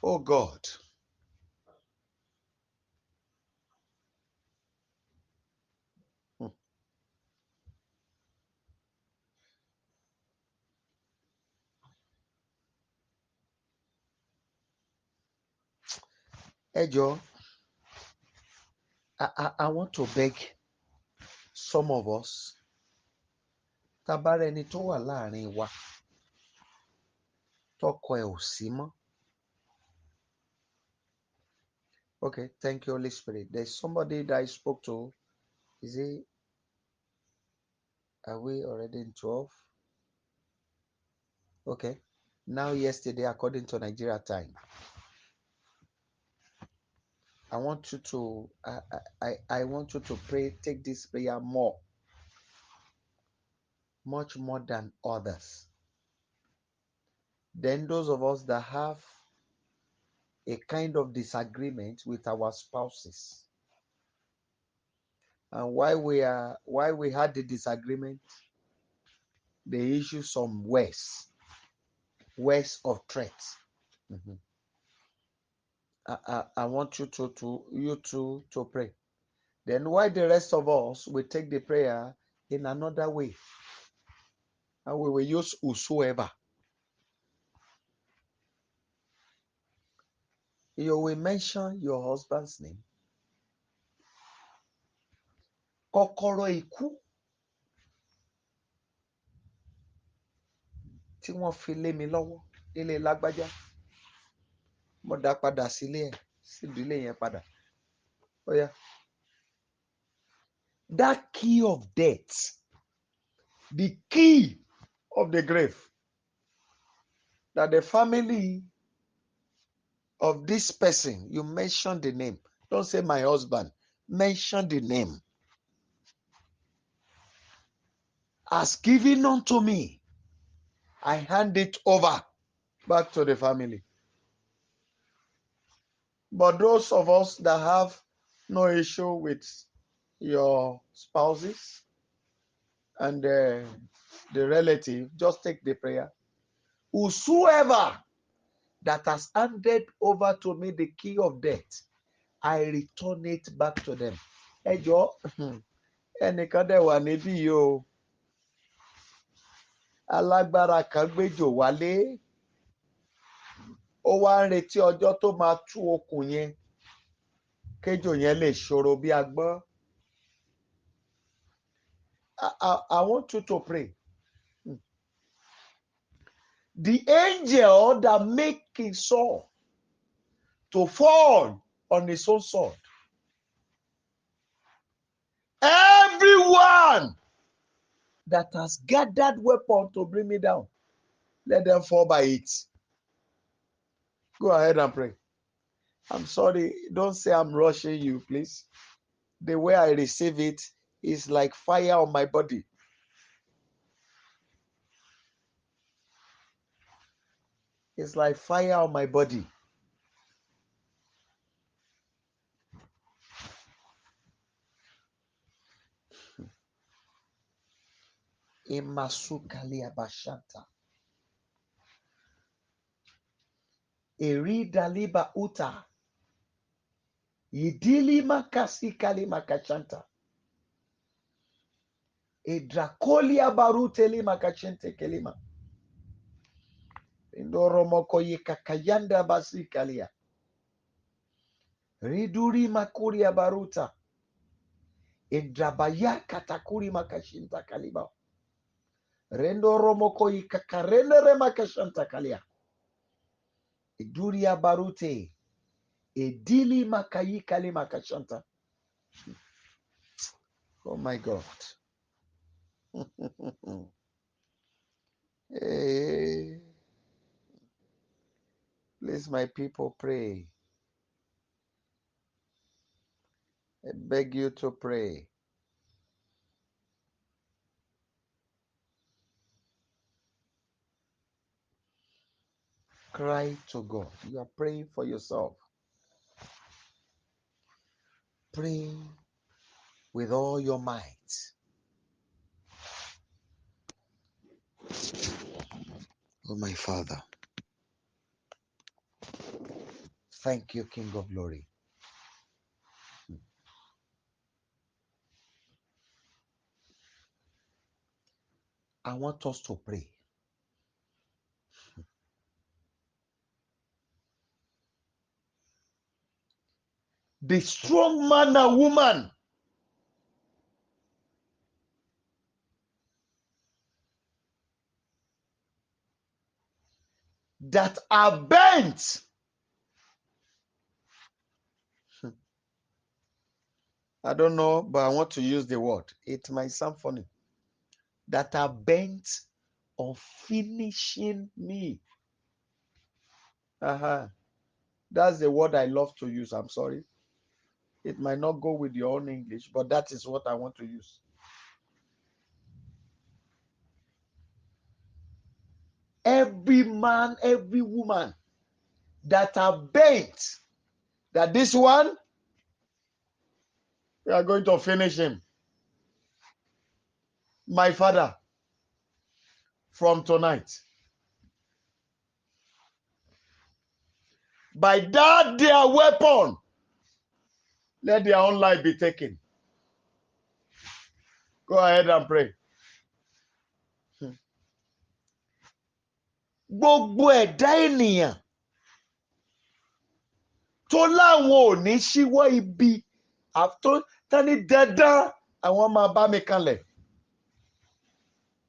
Oh God. Ẹ jọ̀ọ́, I want to beg Some of us, tá bá rẹni tó wà láàrin wa, tọkọ ẹ̀ ò sí mọ́. Okay, thank you, Holy Spirit. There's somebody that I spoke to. Is it? Are we already in 12? Okay. Now, yesterday, according to Nigeria time, I want you to I want you to pray, take this prayer more, much more than others. Then those of us that have a kind of disagreement with our spouses, and why we had the disagreement, they issue some words of threats. Mm-hmm. I want you to pray. Then why the rest of us will take the prayer in another way, and we will use whosoever. You will mention your husband's name. Kọ́kọ́rọ́ ikú tí wọ́n fi lé mi lọ́wọ́ nílé lágbájá, mo dá padà sílé ẹ̀, sídìílé yẹn padà. Ó yá. That key of death, the key of the grave, that the family of this person, you mention the name. Don't say my husband. Mention the name. As given unto me, I hand it over back to the family. But those of us that have no issue with your spouses and the relative, just take the prayer. Whosoever that has handed over to me the key of death, I return it back to them. Ẹ jọ̀ọ́, ẹnìkan dẹ̀ wà níbí yìí o. Alágbára kan gbéjò wálé. Ó wá ń retí ọjọ́ tó máa tú okùn yẹn, kéjò yẹn lè ṣòro bí agbọ́n. I want you to pray. The angel that made King Saul to fall on his own sword. Everyone that has gathered weapon to bring me down, let them fall by it. Go ahead and pray. I'm sorry, don't say I'm rushing you, please. The way I receive it is like fire on my body. It's like fire on my body. Imasukali abashanta. Eridaliba uta. Idili makasi kali makachanta. Edrakolia baruteli makachente kelima. Indoromoko yikakayanda basikalia. Riduri makuria baruta. Edrabaya katakuri makashinta kaliba. Rendoromoko yikakarene remakashanta kalia. Iduria barute. Edili makayi kali makashanta. Oh my God. Hey. Please, my people, pray. I beg you to pray. Cry to God. You are praying for yourself. Pray with all your might. Oh, my Father. Thank you, King of Glory. I want us to pray. The strong man and woman That are bent. I don't know, but I want to use the word. It might sound funny. That are bent on finishing me. That's the word I love to use. I'm sorry. It might not go with your own English, but that is what I want to use. Every man, every woman that are bent, that this one, we are going to finish him. My father, from tonight, by that their weapon, let their own life be taken. Go ahead and pray. Gbogbo ẹ̀dá ènìyàn tó láwọn ò ní ṣíwọ́ ibi tó ní dandan àwọn máa bá mi kanlẹ̀.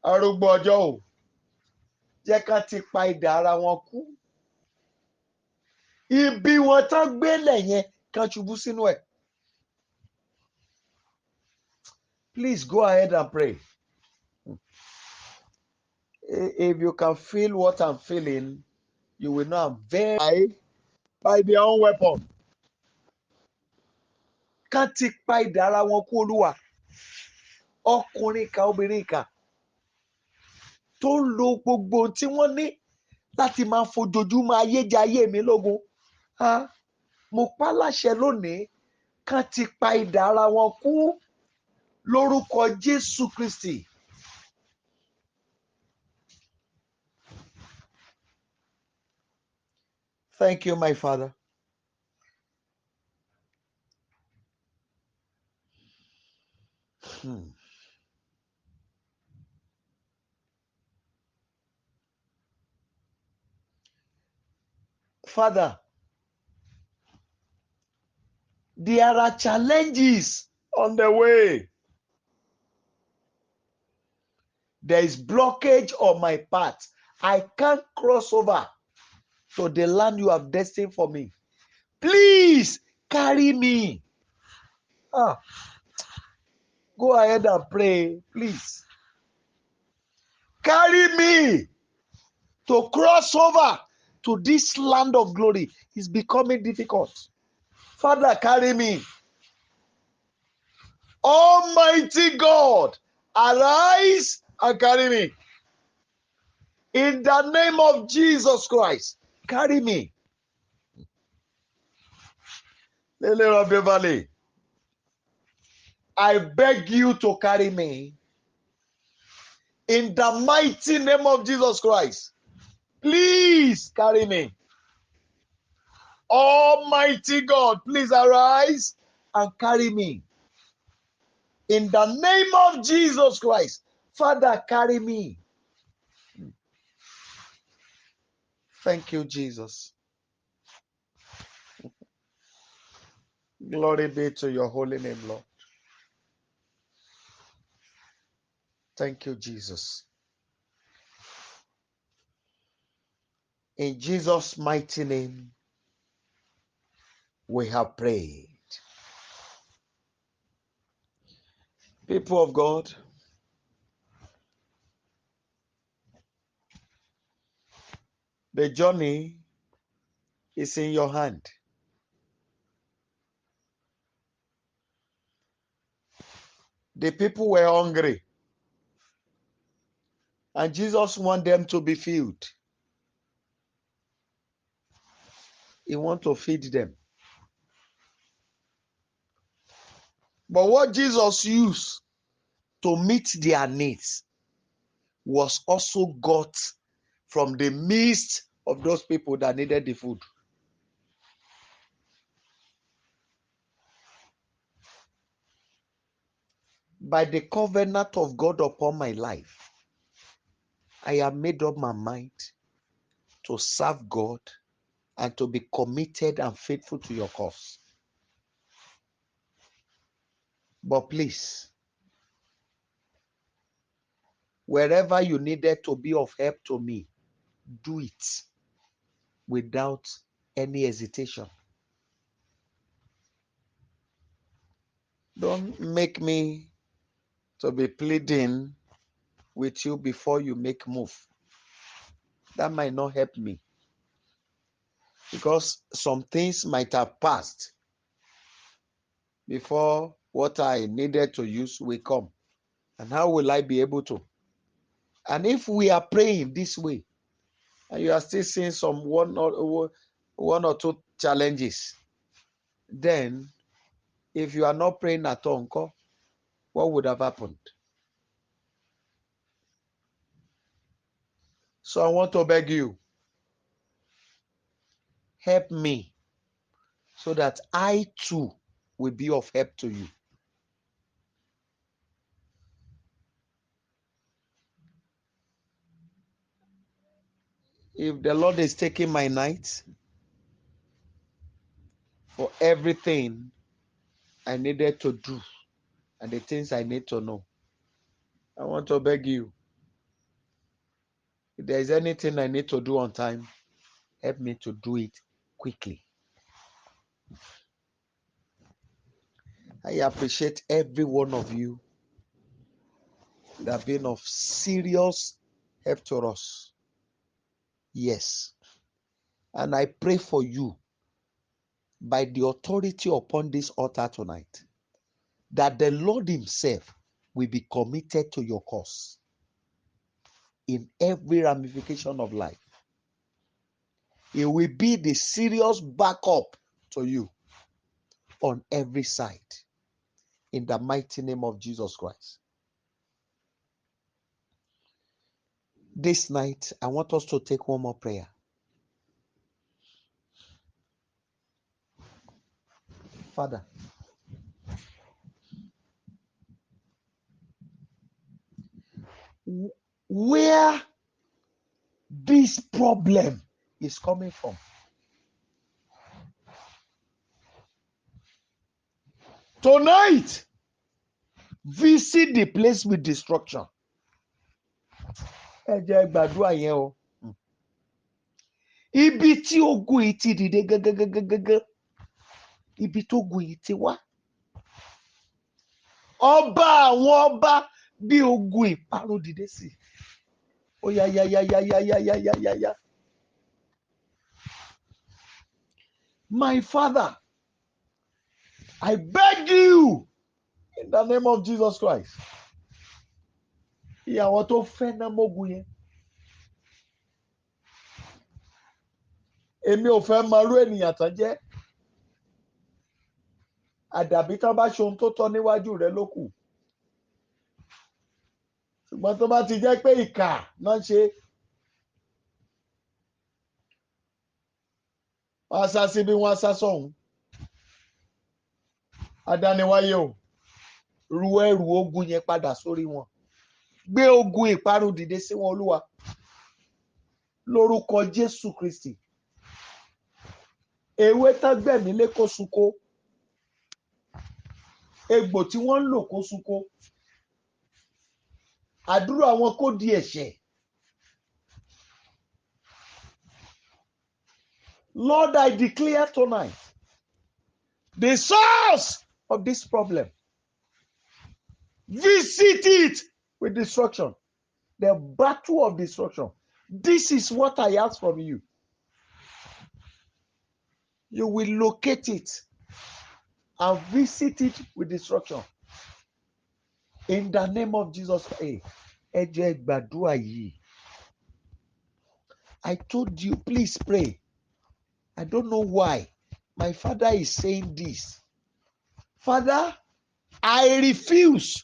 Arúgbó ọjọ́ o, jẹ́ ká ti pa idà ara wọn kú. Ibi wọn tán gbélẹ̀ yẹn kan ṣubú sínú ẹ̀. Please go ahead and pray. If you can feel what I'm feeling, you will know I'm very by their own weapon. Kán ti pa idà ara wọn kú, Olúwa. Ọkùnrin ìkà, obìnrin ìkà tó ń lo gbogbo ohun tí wọ́n ní láti máa fojoojúmọ́ ayé jẹ ayé mi lógun. Mo pa láṣẹ lónìí, kán ti pa idà ara wọn kú lórúkọ Jésù Kristi. Thank you, my Father. Father, there are challenges on the way. There is blockage on my path. I can't cross over to the land you have destined for me. Please carry me. Go ahead and pray, please. Carry me to cross over to this land of glory. It's becoming difficult. Father, carry me. Almighty God, arise and carry me. In the name of Jesus Christ, carry me. Lily of the Valley, I beg you to carry me. In the mighty name of Jesus Christ, please carry me. Almighty God, please arise and carry me. In the name of Jesus Christ, Father, carry me. Thank you, Jesus. Glory be to your holy name, Lord. Thank you, Jesus. In Jesus' mighty name, we have prayed. People of God, the journey is in your hand. The people were hungry, and Jesus wanted them to be filled. He wanted to feed them. But what Jesus used to meet their needs was also got from the midst of those people that needed the food. By the covenant of God upon my life, I have made up my mind to serve God and to be committed and faithful to your cause. But please, wherever you needed to be of help to me, do it. Without any hesitation. Don't make me to be pleading with you before you make move. That might not help me, because some things might have passed before what I needed to use will come. And how will I be able to? And if we are praying this way, and you are still seeing some one or two challenges, then if you are not praying at all, uncle, what would have happened? So I want to beg you, help me so that I too will be of help to you. If the Lord is taking my night for everything I needed to do and the things I need to know, I want to beg you, if there is anything I need to do on time, help me to do it quickly. I appreciate every one of you that have been of serious help to us. Yes. And I pray for you by the authority upon this altar tonight, that the Lord himself will be committed to your cause in every ramification of life. It will be the serious backup to you on every side, in the mighty name of Jesus Christ. This night, I want us to take one more prayer. Father, where this problem is coming from, tonight, visit the place with destruction. Ẹ jẹ́ gbàdúrà yẹn o. Ibi tí ogun yìí ti dìde gẹ́gẹ́gẹ́gẹ́gẹ́, ibi tó ogun yìí ti wá. Ọba àwọn ọba bí ogun ìparun dìde sí. Ó yá yá yá yá yá yá yá yá yá yá. My Father, I beg you in the name of Jesus Christ. Ìyàwó tó fẹ́ ná mógun yẹn. Èmi ò fẹ́ mọ irú ènìyàn tán jẹ́. Àdàbí tán bá ṣe ohun tó tọ́ níwájú rẹ ló kù. Ṣùgbọ́n tó bá ti jẹ́ pé ìkà náà ṣe, wọ́n á sá síbí, wọ́n á sá sọ̀hún. Adániwáyé o, ru ẹrù ogun yẹn padà sórí wọn. Gbé ogun ìparun dìde sí wọn, Olúwa. Lórúkọ Jésù Kristi. Ewé tán gbẹ̀mí lé kó sunko. Egbò tí wọ́n ń lò kó sunko. Àdúrà wọn kó di ẹ̀ṣẹ̀. Lord, I declare tonight the source of this problem. Visit it with destruction. The battle of destruction. This is what I ask from you. You will locate it and visit it with destruction. In the name of Jesus. Hey, ẹ jẹ́ gbàdúrà yìí. I told you, please pray. I don't know why my father is saying this. Father, I refuse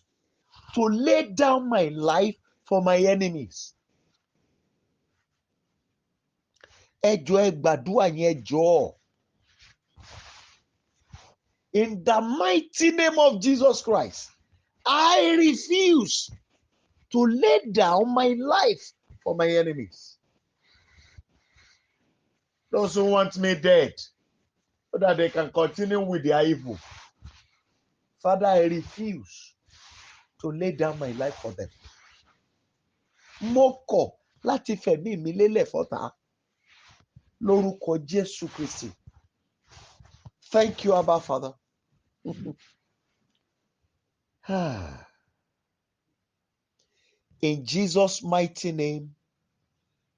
to lay down my life for my enemies. Ẹ jọ̀ọ́ ẹ gbàdúrà yẹn jọ̀ọ́. In the mighty name of Jesus Christ, I refuse to lay down my life for my enemies. Those who want me dead, so that they can continue with their evil. Father, I refuse to lay down my life for them. Mo kọ̀ láti fẹ̀mí mi lélẹ̀ fọ́tàá. Lórúkọ Jésù Kristi. Thank you, Abba Father. Ah. In Jesus' mighty name,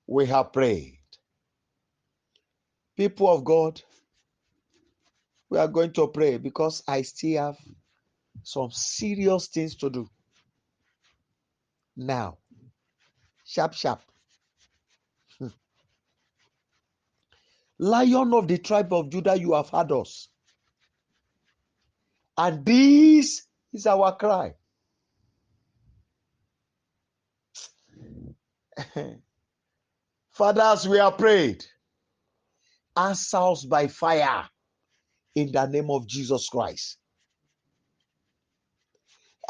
we have prayed. People of God, we are going to pray because I still have some serious things to do. Now, sharp, sharp. Lion of the tribe of Judah, you have heard us. And this is our cry. Fathers, we have prayed. Answer us by fire in the name of Jesus Christ.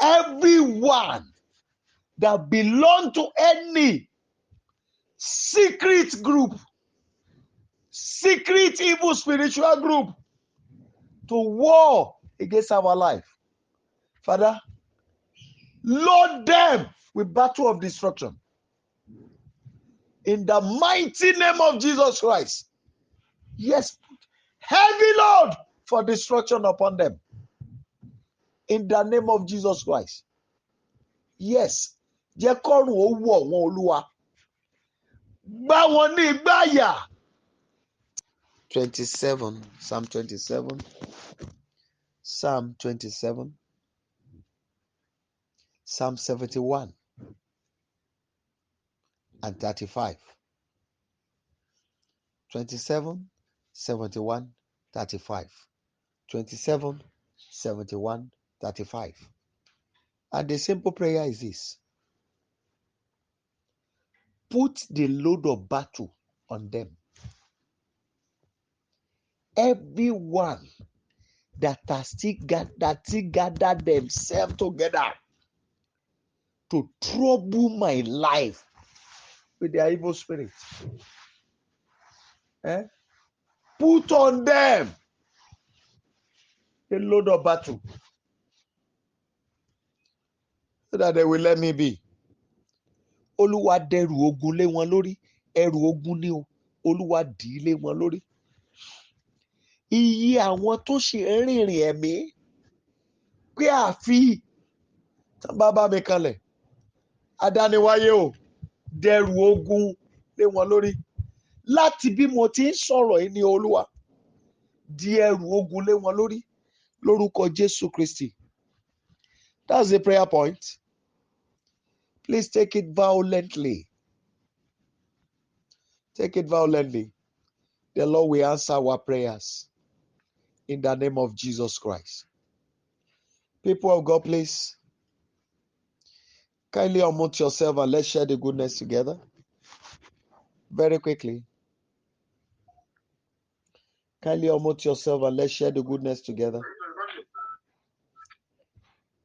Everyone that belong to any secret group, secret evil spiritual group to war against our life, Father, load them with battle of destruction. In the mighty name of Jesus Christ. Yes, heavy load for destruction upon them. In the name of Jesus Christ. Yes, jẹ́ kọ́rùn ó wọ̀ wọ́n, Olúwa. Gbá wọn ní ìgbáyà. 27, Psalm 27, Psalm 27, Psalm 71 and 35. 27, 71, 35. 27, 71, 35. And the simple prayer is this: put the load of battle on them. Everyone that still gathered themselves together to trouble my life with their evil spirit. Eh? Put on them a load of battle so that they will let me be. Olúwa, dẹrù ogun lé wọn lórí. Ẹrù ogun ni o. Olúwa, dì í lé wọn lórí. Iye àwọn tó ṣe rìnrìn ẹ̀mí pé àfi tán bá bá mi kalẹ̀, adániwáyé o, dẹrù ogun lé wọn lórí. Láti bí mo ti ń sọ̀rọ̀ yìí ní, Olúwa, di ẹrù ogun lé wọn lórí lórúkọ Jésù Kristi. That's the prayer point. Please take it violently. Take it violently. The Lord will answer our prayers in the name of Jesus Christ. People of God, please kindly unmute yourself and let's share the goodness together. Very quickly. Kindly unmute yourself and let's share the goodness together.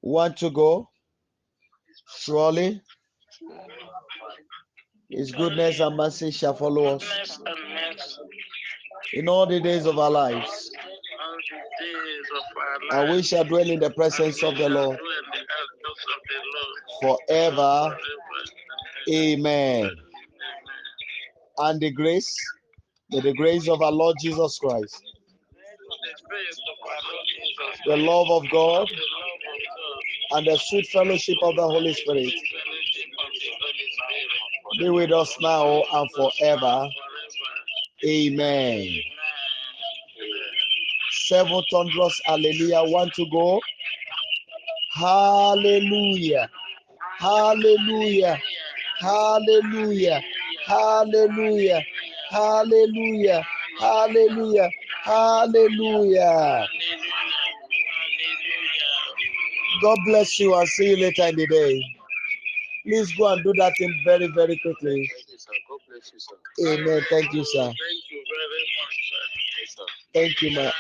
One to go. Surely His goodness and mercy shall follow us Goodness and mercy in all the days of our lives, all the days of our and we lives, shall dwell in the and presence we of the shall Lord dwell in the house of the Lord forever. forever and ever. Amen. Amen. And the grace, may the grace of our Lord Jesus Christ, The grace of our Lord Jesus the Christ, love of God, the love of God, and the sweet fellowship of the Holy and the Spirit sweet fellowship of the Holy Spirit be with us now and be with us now forever. forever. Amen. Amen. Seven thunderous hallelujah. One to go. Hallelujah. Hallelujah. Hallelujah. Hallelujah. Hallelujah. Hallelujah. Hallelujah. Hallelujah. God bless you and see you later in the day. Please go and do that thing very, very quickly. Thank you, sir. God bless you, sir. Amen. Thank you, sir. Thank you very much, sir. Yes, sir. Thank you, ma.